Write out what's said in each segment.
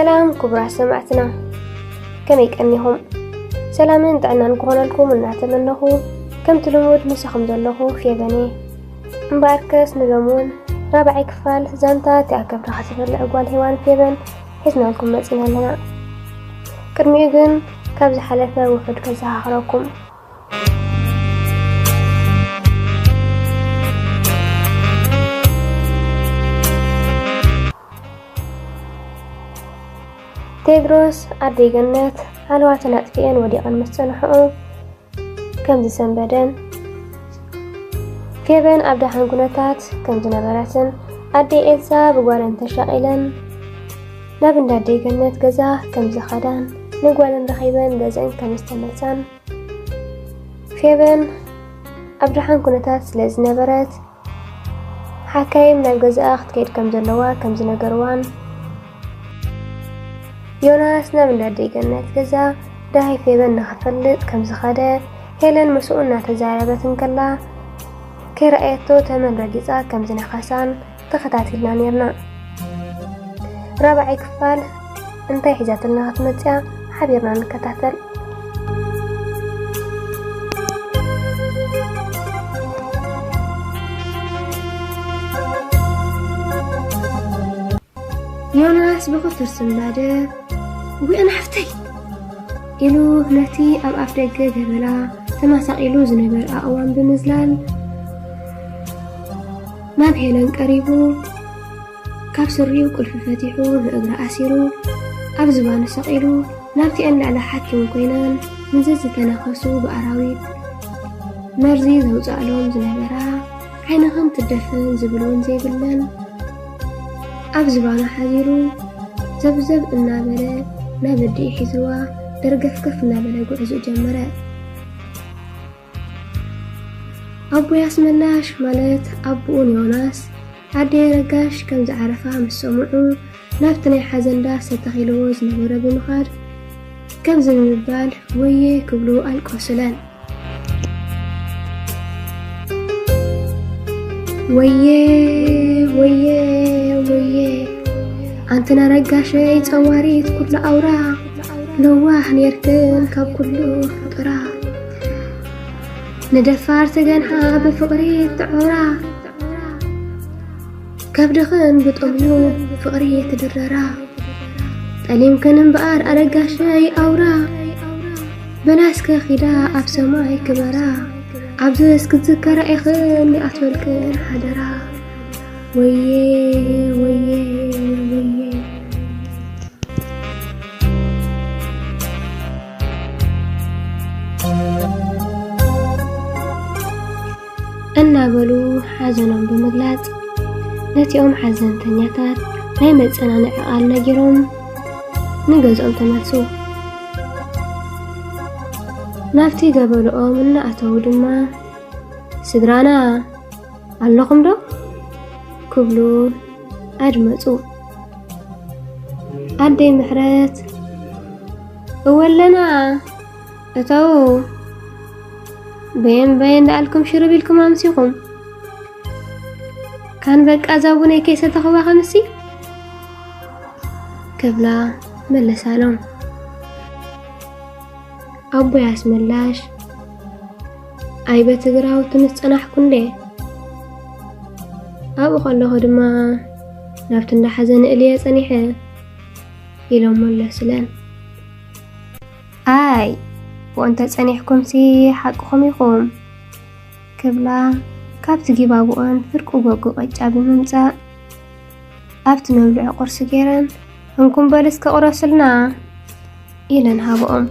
ሰላም ክቡራት ሰማዕትና፣ ከመይ ቀኒኹም? ሰላምን ጥዕናን ክኾነልኩም እናተመነኹ፣ ከምቲ ልሙድ ምሳኹም ዘለኹ ፌበን እየ። እምበኣርከስ ንሎሚ እውን ራብዓይ ክፋል ዛንታ እቲኣ ከብድኻ ትበልዕ ጓል ሄዋን ፌበን ሒዝናልኩም መጺና ኣለና። ቅድሚኡ ግን ካብ ዝሓለፈ ውሑድ ከዘኻኽረኩም። ቴድሮስ ኣደይ ገነት ሓለዋተን ኣጥፊኤን ወዲቐን ምስ ጸንሕኦ ከም ዝሰንበደን፣ ፌበን ኣብ ደሓን ኩነታት ከም ዝነበረትን፣ ኣደይ ኤልሳ ብጓለን ተሻቒለን ናብ እንዳ ኣደይ ገነት ገዛ ከም ዝኸዳን፣ ንጓለን ረኺበን ገዝአን ከም ዝተመልሳን፣ ፌበን ኣብ ደሓን ኩነታት ስለ ዝነበረት፣ ሓካይም ናብ ገዛኣ ክትከይድ ከም ዘለዋ ከም ዝነገርዋን፣ ዮናስ ናብ እንዳ ኣደይ ገነት ገዛ ደሃይ ፌበን ንኽፈልጥ ከም ዝኸደ፣ ሄለን ምስኡ እናተዛረበት እንከላ፣ ከይረኣየቶ ተመን ረጊጻ ከም ዝነኸሳን ተኸታቲልና ኔርና። ራብዓይ ክፋል እንታይ ሒዛትልና ክትመጽእ እያ? ሓቢርና ንከታተል። ዮናስ ብኽቱር ስንባደ፣ "ዊኣን ሓፍተይ!" ኢሉ ነቲ ኣብ ኣፍ ደገ ገበላ ተመሳቒሉ ዝነበረ ኣእዋም ብምዝላል ናብ ሄለን ቀሪቡ፣ ካብ ስሪኡ ቁልፊ ፈቲሑ ንእግራ ኣሲሩ፣ ኣብ ዝባኑ ሰቒሉ፣ ናብቲኣን ልዕሊ ሓኪም ኮይነን ንዘዝተነኸሱ ብኣራዊት መርዚ ዘውፅኣሎም ዝነበራ፣ ዓይንኽን ትደፈን ዝብል እውን ዘይብለን፣ ኣብ ዝባኑ ሓዚሩ፣ ዘብዘብ እናበለ ናብ ኣዲኡ ሒዝዋ፣ ደርገፍገፍ እናበለ ጉዕዞ ጀመረ። ኣቦይ ኣስመላሽ ማለት ኣቦኡ ንዮናስ፣ ኣደይ ረጋሽ ከም ዝዓረፋ ምስ ሰምዑ፣ ናብቲ ናይ ሓዘን ዳስ ተተኺልዎ ዝነበረ ብምኻድ፣ ከምዚ ብምባል ወየ ክብሉ ኣልቀሱለን። ወየ፣ ወየ፣ ወየ፣ ኣንቲ ነረጋሸይ ጸዋሪት ኩሉ ኣውራ፣ ለዋህ ኔርክን ካብ ኩሉ ፍጡራ። ንደፋር ትገንሓ ብፍቕሪ ትዖራ፣ ከብድኽን ብጠምዩ ፍቕሪ ትድረራ። ጠሊምክን እምበኣር ኣረጋሸይ ኣውራ፣ በላስከ ኺዳ ኣብ ሰማይ ክበራ፣ ኣብዚ እስክትዝከራ ኢኽን ይኣትወልክን ሓደራ። ወየ፣ ወየ፣ ወየ። እናበሉ ሓዘኖም ብምግላጽ፣ ነቲኦም ሓዘንተኛታት ናይ መጸናንዒ ቃል ነጊሮም ንገዝኦም ተመልሱ። ናብቲ ገበልኦም እናኣተዉ ድማ፣ "ስድራና ኣለኹም ዶ?" ክብሉ ኣድመጹ። ኣደይ ምሕረት፣ "እወ ኣለና፣ እተዉ፣ በየን በየን ደኣልኩም ሽርብ ኢልኩም ኣምሲኹም? ካን በቃ እዛ ቡነይ ከይሰተኽዋ ከምሲ?" ክብላ መለሳሎም። ኣቦይ ኣስመላሽ፣ "ኣይ በቲ ግራውቲ ምስ ጸናሕኩ እንዴ፣ ኣብኡ ከለኹ ድማ ናብቲ እንዳ ሓዘን እልየ ጸኒሐ" ኢሎም መለሱለን። "ኣይ፣ ብኡ እንተ ጸኒሕኩምሲ ሓቅኹም ኢኹም" ክብላ ካብቲ ጊባቦኣን ፍርቂ ጎጎ ቅጫ ብምምጻእ ኣብቲ መብልዒ ቁርሲ ገይረን፣ "እንኩም በሉ እስከ ቁረሱልና" ኢለን ሃብኦም።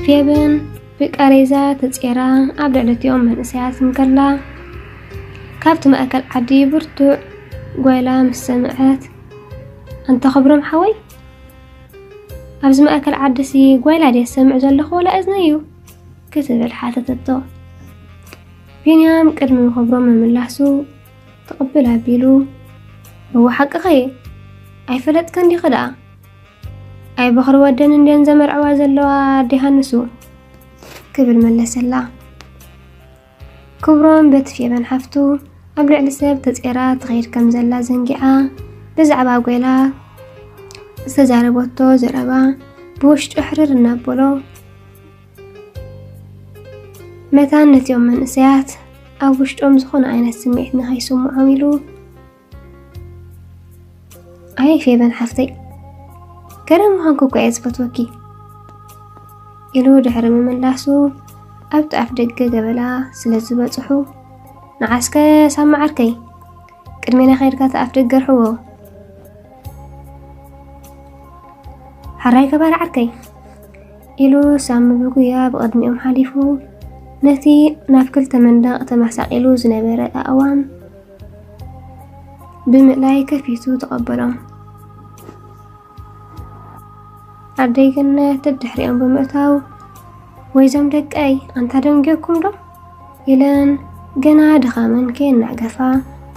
ፌበን ብቃሬዛ ተጼራ ኣብ ልዕሊ እቲኦም መንእሰያት እንከላ፣ ካብቲ ማእከል ዓዲ ብርቱዕ ጓይላ ምስ ሰምዐት፣ "ኣንታ ክብሮም ሓወይ፣ ኣብዚ ማእከል ዓዲሲ ጓይላ ድየ ዝሰምዕ ዘለኹ ወላ እዝነይ እዩ?" ክትብል ሓተተቶ። ቢንያም ቅድሚ ክብሮም ምምላሱ ትቕብል ኣቢሉ፣ "እወ ሓቅኺ፣ ኣይፈለጥክን ዲኺ ደኣ? ኣይ በኽሪ ወደን እንድየን ዘመርዕዋ ዘለዋ ኣደ ሃንሱ?" ክብል መለሰላ። ክብሮም በቲ ፌበን ሓፍቱ ኣብ ልዕሊ ሰብ ተጼራ ትኸይድ ከም ዘላ ዘንጊዓ፣ ብዛዕባ ጓይላ ዝተዛረበቶ ዘረባ ብውሽጡ ሕርር እናበሎ፣ መታን ነቲኦም መንእሰያት ኣብ ውሽጦም ዝኾነ ዓይነት ስምዒት ንኸይስምዖም ኢሉ፣ "ኣየ ፌበን ሓፍተይ፣ ገለ ምዃንኩ እኮ እየ ዝፈትወኪ" ኢሉ ድሕሪ ምምላሱ፣ ኣብቲ ኣፍ ደገ ገበላ ስለ ዝበጽሑ፣ "ንዓስከ ሳሚ ዓርከይ፣ ቅድሜና ኸይድካ እቲ ኣፍ ደገ ርሕዎ። ሓራይ ገባር ዓርከይ" ኢሉ ሳሚ ብጉያ ብቕድሚኦም ሓሊፉ፣ ነቲ ናብ ክልተ መንደቕ ተመሳቒሉ ዝነበረ ኣእዋም ብምእላይ ከፊቱ ተቐበሎም። ኣደይ ገነት ድሕሪኦም ብምእታው፣ "ወይዞም ደቀይ፣ ኣንታ ደንጊዮኩም ዶ?" ኢለን ገና ድኻመን ከየናገፋ፣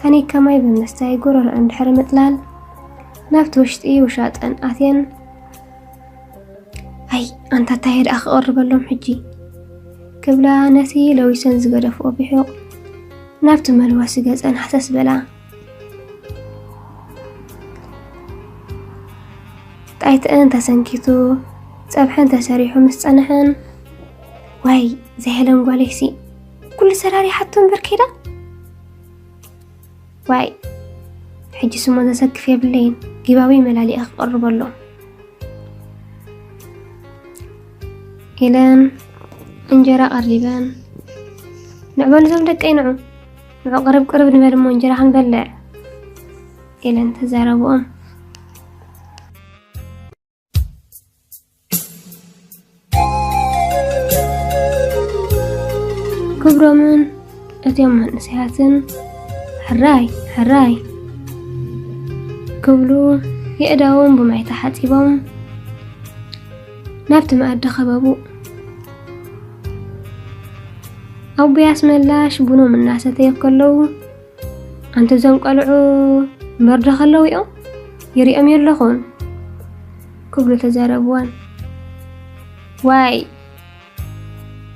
ታኒካ ማይ ብምስታይ ጎረረአን ድሕሪ ምጥላል፣ ናብቲ ውሽጢ ውሻጠን ኣትየን፣ "ኣይ፣ ኣንታ እንታይ ደኣ ክቐርበሎም ሕጂ?" ክብላ ነቲ ለዊሰን ዝገደፍኦ ብሑቕ ናብቲ መልወሲ ገጸን ሃሰስ በላ። ጣይተአን ተሰንኪቱ፣ ጸብሐን ተሰሪሑ ምስ ጸንሐን፣ "ዋይ፣ ዘይ ሄለን ጓለይሲ፣ ኩሉ ሰራሪሓቶ እምበር ከይዳ?" "ዋይ፣ ሕጂ ስሞ ዘሰክፍ የብለይን፣ ጊባዊ መላሊኣ ክቐርበሎም" ኢለን እንጀራ ቀሪበን፣ "ንዕበሉ ዞም ደቀይ፣ ንዑ፣ ንዑ፣ ቅርብ ቅርብ ንበል እሞ እንጀራ ክንበልዕ" ኢለን ተዛረብኦም። ክብሮምን እቲኦም መንእሰያትን፣ "ሕራይ፣ ሕራይ" ክብሉ፣ የእዳዎም ብማይ ተሓጺቦም ናብቲ መኣዲ ከበቡ። ኣቦይ ኣስመላሽ ቡኖም እናሰተዩ ከለዉ፣ "ኣንቲ እዞም ቆልዑ በርዶ ከለዉ እዮም ይሪኦም የለኹን" ክብሉ ተዛረብዋን። "ዋይ፣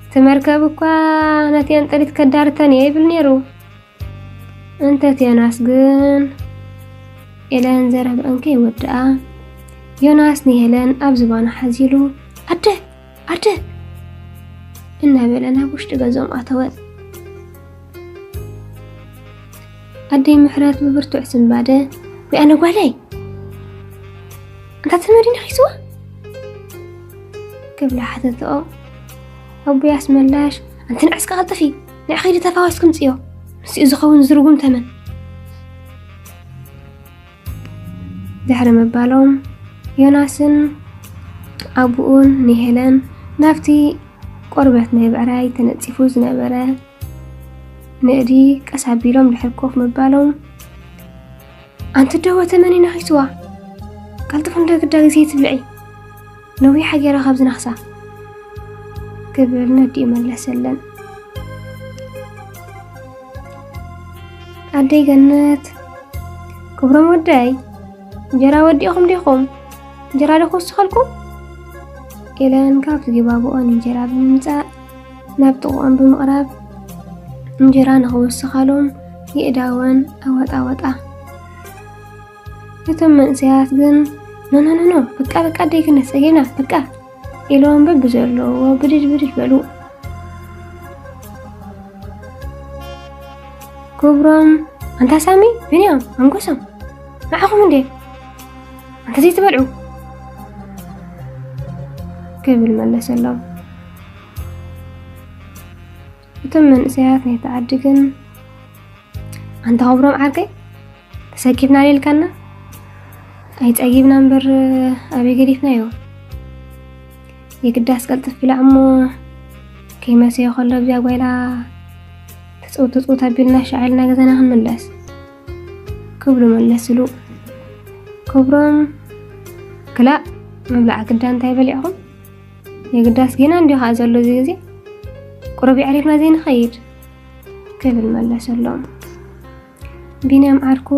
እቲ መርከብ እኳ ነቲአን ጥሪት ከዳርተን እየ" ይብል ነይሩ። እንተ እቲ ዮናስ ግን፣ ኤለን ዘረብአን ከይወድኣ፣ ዮናስ ንሄለን ኣብ ዝባኑ ሓዚሉ፣ "ኣደ! ኣደ!" እናበለ ናብ ውሽጢ ገዝኦም ኣተወ። ኣደይ ምሕረት ብብርቱዕ ስንባደ፣ "ወይ ኣነ ጓለይ! ኣንታ ተመዲና ሒዝዋ?" ክብላ ሓተትኦ። ኣቦይ ኣስመላሽ፣ "ኣንቲ ንዕስኪ ቀልጥፊ፣ ንዕ ኸይዲ ተፋወስኪ ምጽዮ፣ ምስኡ ዝኸውን ዝርጉም ተመን" ድሕሪ ምባሎም፣ ዮናስን ኣቡኡን ንሄለን ናብቲ ቆርበት ናይ ብዕራይ ተነጺፉ ዝነበረ ንእዲ ቀስ ኣቢሎም ድሕሪ ኮፍ ምባሎም፣ "ኣንቲ ደወ ተመኒና ኺስዋ፣ ቀልጥፉ እንደ ግዳ ግዜ ትብልዒ፣ ነዊሕ ሓጌራ ካብ ዝናኽሳ" ክብል ነዲኡ መለሰለን። ኣደይ ገነት፣ "ክብሮም ወደይ፣ እንጀራ ወዲእኹም ዲኹም? እንጀራ ዶ ክውስኸልኩም?" ኢለን ካብቲ ጊባቦኦን እንጀራ ብምምጻእ ናብ ጥቕኦም ብምቕራብ፣ እንጀራ ንኽውስኻሎም የእዳወን ኣወጣወጣ። እቶም መንእሰያት ግን፣ "ኖ፣ ኖ፣ ኖ፣ ኖ፣ በቃ፣ በቃ፣ ኣደይ ገነት፣ ጸጊብና፣ በቃ" ኢሎም በብዘለዎ ብድድ ብድድ በሉ። ክብሮም፣ "ኣንታ ሳሚ፣ ብንያም፣ ኣንጎሶም፣ ንዓኹም እንዴ? ኣንታ ዘይትበልዑ?" ክብል መለሰሎም። እቶም መንእሰያት ናይቲ ዓዲ ግን፣ "ኣንታ ክብሮም ዓርከይ፣ ተሰኪፍና ኢልካና? ኣይጸጊብና እምበር ኣበይ ገዲፍናዮ? የግዳስ ቀልጥፍ ብላዕ እሞ ከይመሰየ ከሎ ኣብዚኣ ጓይላ ትጽውት ትጽውት ኣቢልና ሻዕ ኢልና ገዛና ክንምለስ" ክብሉ መለስሉ። ክብሮም፣ "ክላእ፣ ምብላዕ ግዳ እንታይ በሊዕኹም? የግዳስ ጌና እንዲዩ ኸዓ ዘሎ እዚ ግዜ፣ ቁሩብ የዕሪፍና ዘይንኸይድ" ክብል መለሰሎም። ቢንያም ዓርኩ፣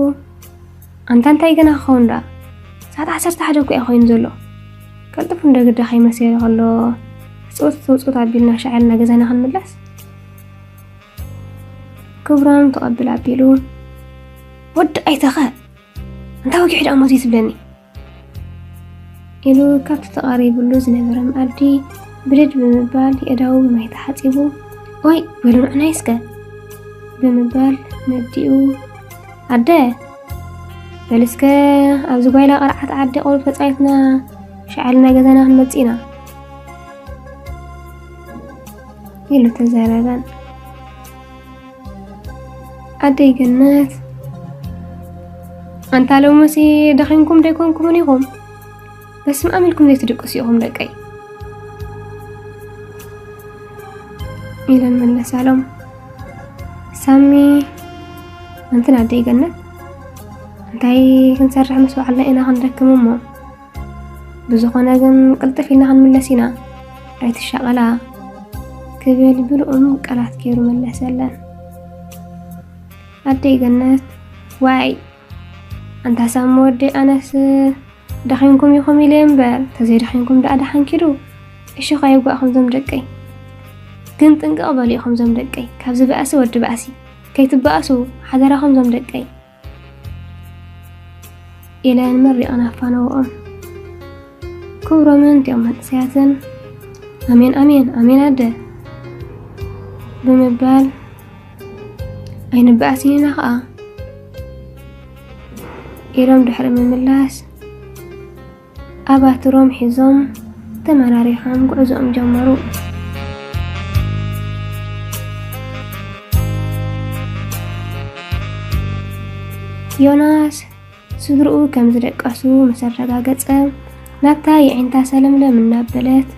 "ኣንታ እንታይ ገና ክኸውን ደኣ? ሰዓት ዓሰርተ ሓደ እኮ እዩ ኮይኑ ዘሎ። ቀልጥፉ እንደ ግዳ ከይመሰለ ከሎ፣ ህጽውጽ ህጽውጽ ኣቢልና ሻዕ ኢልና ገዛና ክንምለስ?" ክብሮም ተቐብል ኣቢሉ፣ "ወዲ ኣይተኸ፣ እንታይ ወጊሑ ደኣ ሞት እዩ ትብለኒ? ኢሉ ካብቲ ተቐሪብሉ ዝነበረ መኣዲ ብድድ ብምባል የእዳዉ ብማይ ተሓጺቡ፣ "ኦይ፣ በሉ ንዕናይ እስከ!" ብምባል ነዲኡ፣ "ኣደ፣ በል እስከ ኣብዚ ጓይላ ቀርዓት ዓዲ ቁሩብ ተጻዊትና፣ ሸዓልና ገዛና ክንመጽእ ኢና" ኢሉ ተዛረበን። ኣደይ ገነት፣ "ኣንታ ሎምሲ ደኺምኩም ደይኮንኩምን ኢኹም? በስመ ኣብ ኢልኩም ዘይትድቅሱ ኢኹም ደቀይ" ኢለን መለሳሎም። ሳሚ፣ "ኣንትን ኣደይ ገነት፣ እንታይ ክንሰርሕ ምስ በዓልና ኢና ክንደክም እሞ፣ ብዝኾነ ግን ቅልጥፍ ኢልና ክንምለስ ኢና፣ ኣይትሻቐላ" ክብል ብልኡም ቃላት ገይሩ መለሰለን። ኣደይ ገነት፣ "ዋይ፣ ኣንታ ሳሚ ወደይ፣ ኣነስ ደኺምኩም ኢኹም ኢለ እምበር፣ ተዘይደኺምኩም ደኣ ደሓን ኪዱ። እሺ፣ ከየጓእኹም ዞም ደቀይ። ግን ጥንቅቕ በሉ ኢኹም ዞም ደቀይ፣ ካብዚ ባእሲ ወዲ ባእሲ ከይትባእሱ ሓደራኹም ዞም ደቀይ" ኢለን መሪቐን ኣፋነውኦም። ክብሮምን እቲኦም መንእሰያትን፣ "ኣሜን፣ ኣሜን፣ ኣሜን ኣደ" ብምባል፣ "ኣይንበኣስን ኢና ኸኣ" ኢሎም ድሕሪ ምምላስ፣ ኣባትሮም ሒዞም ተመራሪሖም ጉዕዞኦም ጀመሩ። ዮናስ ስድርኡ ከም ዝደቀሱ ምስ ኣረጋገጸ፣ ናብታ የዒንታ ሰለምለም እናበለት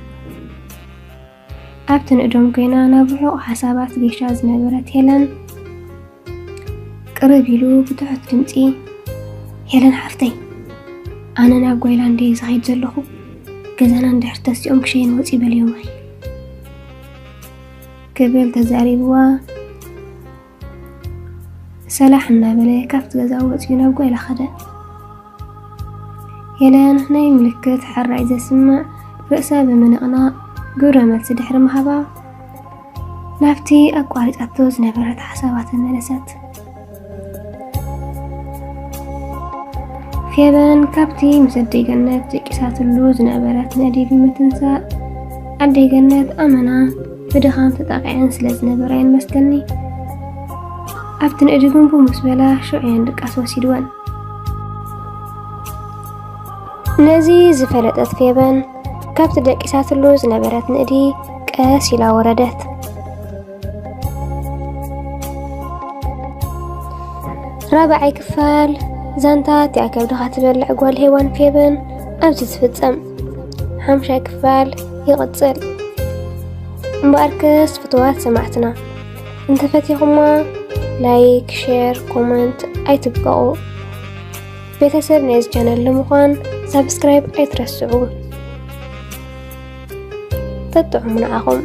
ኣብቲ ንእዶም ኮይና ናብ ርሑቕ ሓሳባት ጌሻ ዝነበረት ሄለን ቅርብ ኢሉ ብትሑት ድምጺ፣ "ሄለን ሓፍተይ፣ ኣነ ናብ ጓይላንድ እየ ዝኸይድ ዘለኹ። ገዛና እንድሕር ተሲኦም ክሸይን ወጺ በልዮማይ" ክብል ተዛሪብዋ፣ ሰላሕ እናበለ ካብቲ ገዛ ወጺኡ ናብ ጓይላ ኸደ። ሄለን ናይ ምልክት ሕራይ ዘስምዕ ርእሳ ብምንቕናቕ ግብረ መልሲ ድሕሪ ምሃባ፣ ናብቲ ኣቋሪጻቶ ዝነበረት ሓሳባ ተመለሰት። ፌበን ካብቲ ምስ ኣደይ ገነት ደቂሳትሉ ዝነበረት ንእዲ ብምትንሳእ፣ ኣደይ ገነት ኣመና ብድኻም ተጣቂዐን ስለ ዝነበራ እየን መስለኒ፣ ኣብቲ ንእዲ ግንቡ ምስ በላ ሽዑ እየን ድቃስ ወሲድወን። ነዚ ዝፈለጠት ፌበን ካብቲ ደቂሳትሉ ዝነበረት ንእዲ ቀስ ኢላ ወረደት። ራብዓይ ክፋል ዛንታ እቲኣ ከብድኻ ትበልዕ ጓል ሄዋን ፌበን ኣብዚ ትፍጸም። ሓምሻይ ክፋል ይቕጽል። እምበኣርከስ ፍቱዋት ሰማዕትና፣ እንተፈቲኹማ ላይክ፣ ሼር፣ ኮመንት ኣይትበቑ። ቤተሰብ ናይዚ ቻነል ንምዃን ሳብስክራይብ ኣይትረስዑ። ተጥዑሙ ንዓኹም።